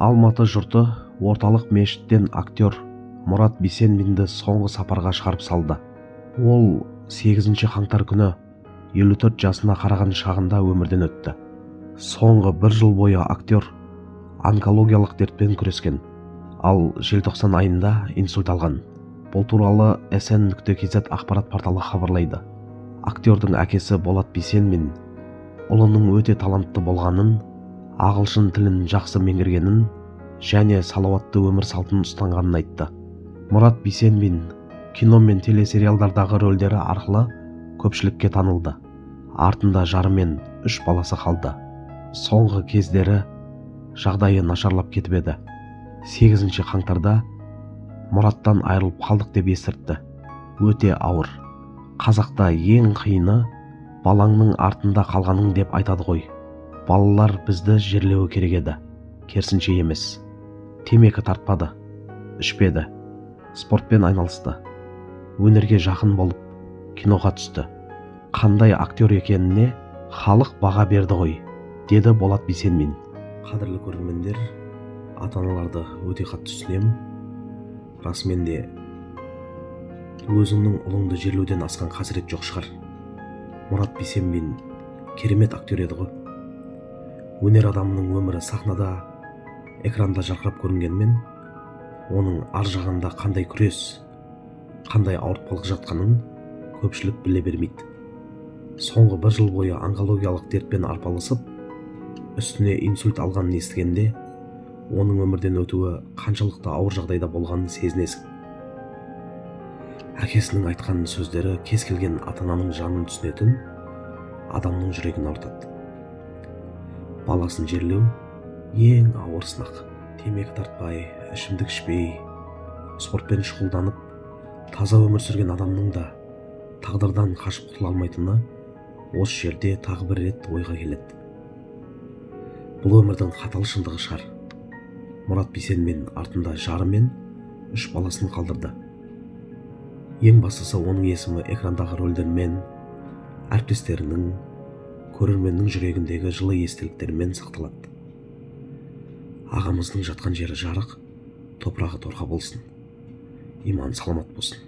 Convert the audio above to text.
Алматы жұрты орталық мешіттен актер Мұрат Бисенбинді соңғы сапарға шығарып салды. Ол 8 қаңтар күні 54 жасына қараған шағында өмірден өтті. Соңғы бір жыл бойы актер онкологиялық дертпен күрескен, ал желтоқсан айында инсульт алған. Бұл туралы sn.kz ақпарат порталы хабарлайды. Актердің әкесі Болат Бисенбин ұлының өте талантты болғанын, ағылшын тілін жақсы меңгергенін және салауатты өмір салтын ұстанғанын айтты. Мұрат Бисенбин кино мен телесериалдардағы рөлдері арқылы көпшілікке танылды. Артында жары мен үш баласы қалды. Соңғы кездері жағдайы нашарлап кетіп еді. 8 қаңтарда Мұраттан айырылып қалдық деп естіртті. Өте ауыр. Қазақта ең қиыны балаңның артында қалғаның деп айтады ғой. Балалар бізді жерлеуі керек еді, керісінше емес. Темекі тартпады, ішпеді, спортпен айналысты, өнерге жақын болып киноға түсті. Қандай актер екеніне халық баға берді ғой, деді Болат Бисенбин. Қадірлі көрермендер, ата-аналарды өте қатты түсінемін. Расымен де, өзіңнің ұлыңды жерлеуден асқан қасірет жоқ шығар. Мұрат Бисенбин керемет актер еді ғой. Өнер адамының өмірі сахнада, экранда жарқырап көрінгенімен, оның ар жағында қандай күрес, қандай ауыртпалық жатқанын көпшілік біле бермейді. Соңғы бір жыл бойы онкологиялық дертпен арпалысып, үстіне инсульт алғанын естігенде, оның өмірден өтуі қаншалықты ауыр жағдайда болғанын сезінесің. Әкесінің айтқан сөздері кез келген ата-ананың жанын түсінетін адамның жүрегін ауыртады. Баласын жерлеу ең ауыр сынақ. Темекі тартпай, ішімдік ішпей, спортпен шұғылданып, таза өмір сүрген адамның да тағдырдан қашып құтыла алмайтыны осы жерде тағы бір рет ойға келеді. Бұл өмірдің қатал шындығы шығар. Мұрат Бисенбин артында жары мен үш баласын қалдырды. Ең бастысы, оның есімі экрандағы рөлдермен, әріптестерінің, көрерменнің жүрегіндегі жылы естеліктермен сақталады. Ағамыздың жатқан жері жарық, топырағы торқа болсын, иманы саламат болсын.